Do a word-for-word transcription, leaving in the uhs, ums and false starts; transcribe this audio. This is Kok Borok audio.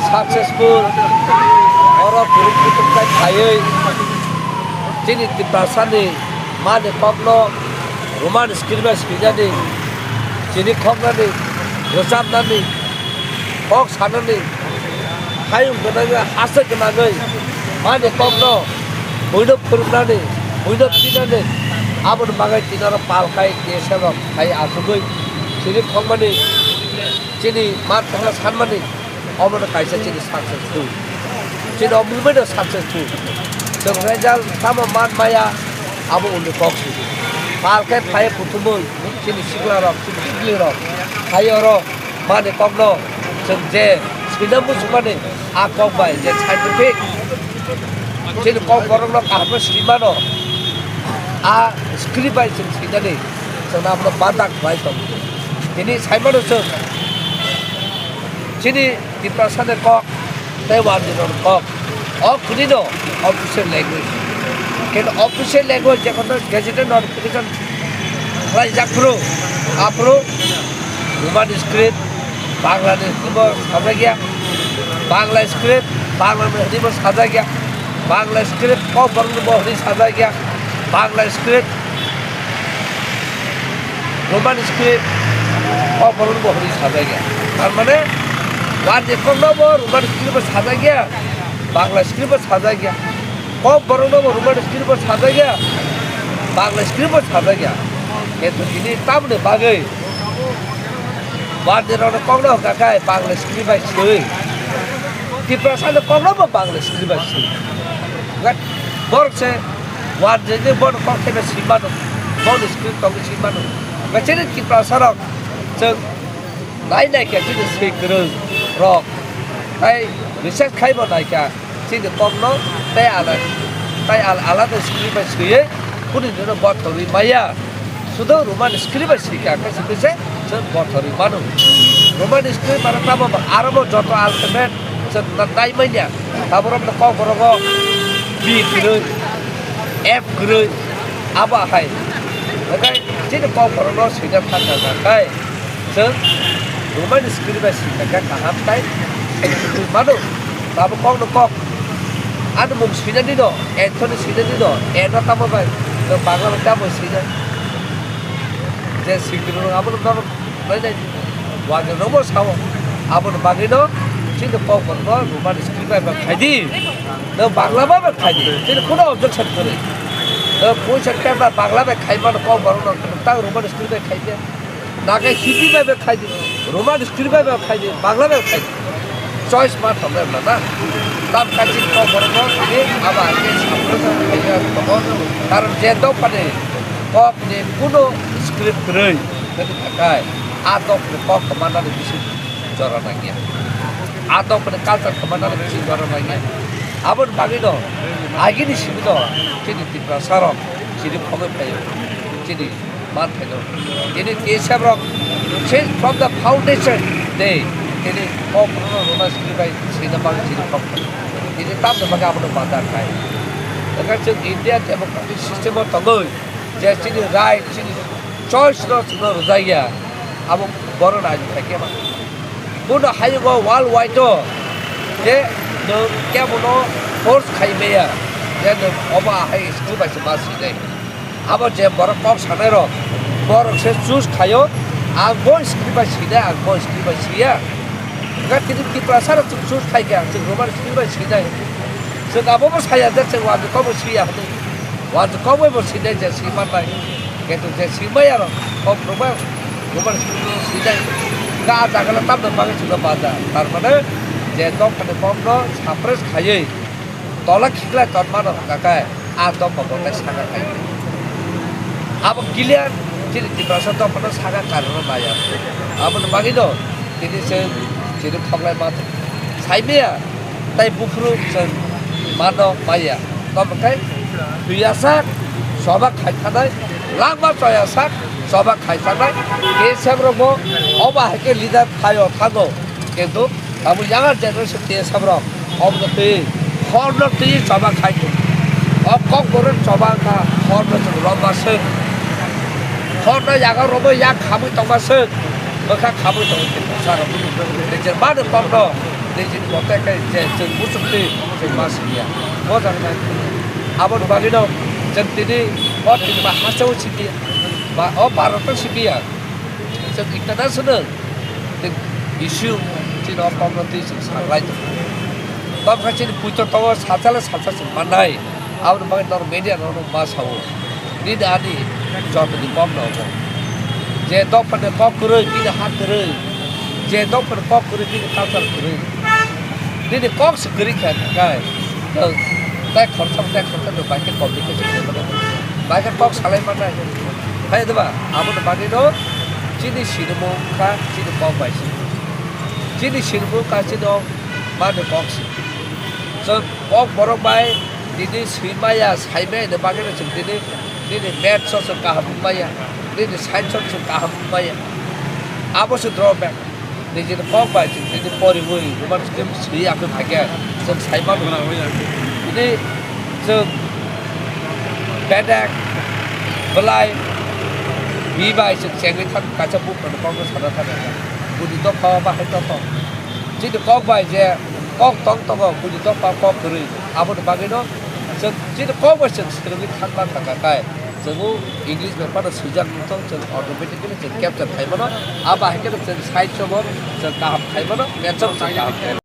Successful, oro group kutung kai khaiwi chini Tiprasani mani kokno Roman script bai swinani, chini khoknani, rwchapnani, kok sanani, hayung gwnangwi, hasteo gwnangwi mani kokno buino phwrwngnani, buino thinani, aboni bagwi tini oro pal khai T S F rok khai achugwi chini khokmani, chini ma thangna sanmani, omono kaisa chini successful. Chini o movement o successful. Chwng result tamo man maya, abo uni kok sidi. Pal khe phai kuthumui chini sikla rok, chini sikli rok, phai oro mani kokno chwng je swina muchungmani a kok bai je scientific chini kok borokno kaham no swi mano, a script bai chwng swinani chwngno abono badak bai tong. Tini sai mano chwng chini Tiprasa ni kok tei Wanjwi rok ni kok. O kuni no official language. Keno official language je kono gazetted notification khlai jak phuru, aphuru Roman script, Bangla ni script bo sajak ya, Bangla script, Bangla ni hwnwi bo sajak ya, Bangla script kok borok ni bo hwnwi sajak ya, Bangla script Roman script o borok bo hwnwi sajak ya. Tar mane, Wanjwi kokno bo Roman script bo sajak ya, Bangla script bo sajak ya. Kok borokno bo Roman script bo sajak ya, Bangla script bo sajak ya. Kintu tini tamoni bagwi Wanjwi rokni kokno hwnkha khe Bangla script bai swi. Tiprasani kokno bo Bangla script bai swi. Borok se Wanjwi ni bono kok thaibai swi mano, bono script tongwi swi mano. Chini Tiprasa rok chwng nai naikha chini swi kwrwng rok tei research khaibo naikha chini kokno tei ala-, tei al-, alada script bai swiwi kuni dino bothorwi maya. Sudo Roman script bai sika khe simi se chwng bothorwi mano. Roman script mano tamo ba aro bo joto alphabet chwng na-, nai manya. Taborok no kok borogo B kwrwi, F kwrwi, abo hai. Hwnkhe chini kok borokno swina thangna nangkhe chwng Roman script bai sika khe kaham tai mano. Abo kokno kok. Ani mung swinani no, Anthony swinani no, N no tamo bai, no Bangla bai tamo swinai. Je swikirok abono norok nainai. Wajwk rokbo sao. Aboni bagwi no chini kok borokno Roman script bai bai khai di. No Bangla bai bai khai di. Chini kuno objection kwrwi. No puisa kebra Bangla bai khai mano kok borokno, tang Roman script bai khai di. Naga Hindi bai bai khai di, Roman script bai bai khai di, Bangla bai khai di. Choice ma thok na na. Tam kaching kok borok no tini aba ke samro sa khai ya thok. Karon je dok pani kok ni kuno script kwrwi. Tei thakai a dok ni kok khamana ni bisi jora nangya. A dok ni culture khamana ni bisi jora nangya. Aboni bagwi no agini simi no chini Tiprasa rok chini khogwi phaio. Chini man phaino. Tini T S F rok since from the foundation day, tini kok borokno Roman script bai swina bagwi chini kok phaino. Tini tamni bagwi abono bazar khai. Hwnkhe chwng India democratic system o tongwi je chini right, chini choice no chwngno rwjak ya, abo borok raijwk khai khe ma. Bono hayungo world wide o je nwng kebono force khai maya, je nwng obo ahai script bai se ma swinai. Abo je borok kok sanai rok, borok se choose khaio, ang bo script bai swinai, ang bo script bai swiya. Hwnkhe tini Tiprasa rok chwng choose khai khe, ang chwng Roman script bai swinai. Chwng abo bo saya je chwng Wanjwi kok bo swiya hwnwi. Wanjwi kok bai bo swinai je swi mannai. Kintu je swi maya rok, kok rwma, Roman script no swinai. Hwnkhe a jaga no tamni bagwi chwngno baja. Tar mane je dophani kok no suppress khaiwi tola khiklai tonmano hwnkha khe a dopha bo tai saka khai. Abo clear chini Tiprasa dophano saka karwi maya. Aboni bagwino tini chwng chini khoklai ma sai maya tei buphuru chwng mano maya. Tamo khe thwiyasak choba khai thanai, langma choyasak choba khai thanai. T S F rokbo obo hai khe leader thaio thango. Kintu abo younger generation T S F rok, omo twi horno twi choba khai tong. O kok borok choba wngkha, horno chwng romba swk. Horno yago romwi yak khamwi tongma swk, bwkha khamwi tongo. Sir, nijor mano kokno Nijini kotor khe je chwng muchungtwi chwng ma simiya. Bo jang nai. Aboni bagwino chwng tini o tini ba hasteo simiya. Ba o Bharat o simiya. Chwng international issue chini o kokno twi chwng sanlai tongo. Tamo khe chini puito tongo, salsa le salsa chwng mannai. Aboni bagwi norok media rok no ma sao. Nini ani jotoni kok no omo. Je dophani kok kwrwi bini ha kwrwi. Je dophani kok kwrwi bini culture kwrwi. Nini kok se kwrwi kha kai. Tei khorsa tei khorsa no bai khe communication khe mano. Bai khe kok salai mannai. Hai diba? Aboni bagwi no chini sinimung kha chini kok bai se. Chini sinimung kha chini o mani kok se. Chwng kok borok bai tini swi maya, sai maya ni bagwi no chwng tini, nini maths o chwng kaham wng maya, nini science o chwng kaham wng maya. Abo se drawback. Nijini kok bai chwng tini poriwi, roman script swi ya khe phai khe chwng sai mano. Tini chwng bedek, belai, bi bai chwng chengwi thang kaisa buphang ni kok no sana thang. Budi dopha o bahai tongthok. Chini kok bai je kok tong tongo, buini dopha kok kwrwi. Aboni bagwino chwng chini kok bai chwng swrwngwi thangma thangkha kai. Chwng o English bai phano swijak wngthok, chwng automatically chwng capture khai mano. Abo hai kheno chwng science o bo chwng kaham khai mano, maths o bo chwng kaham khai mano.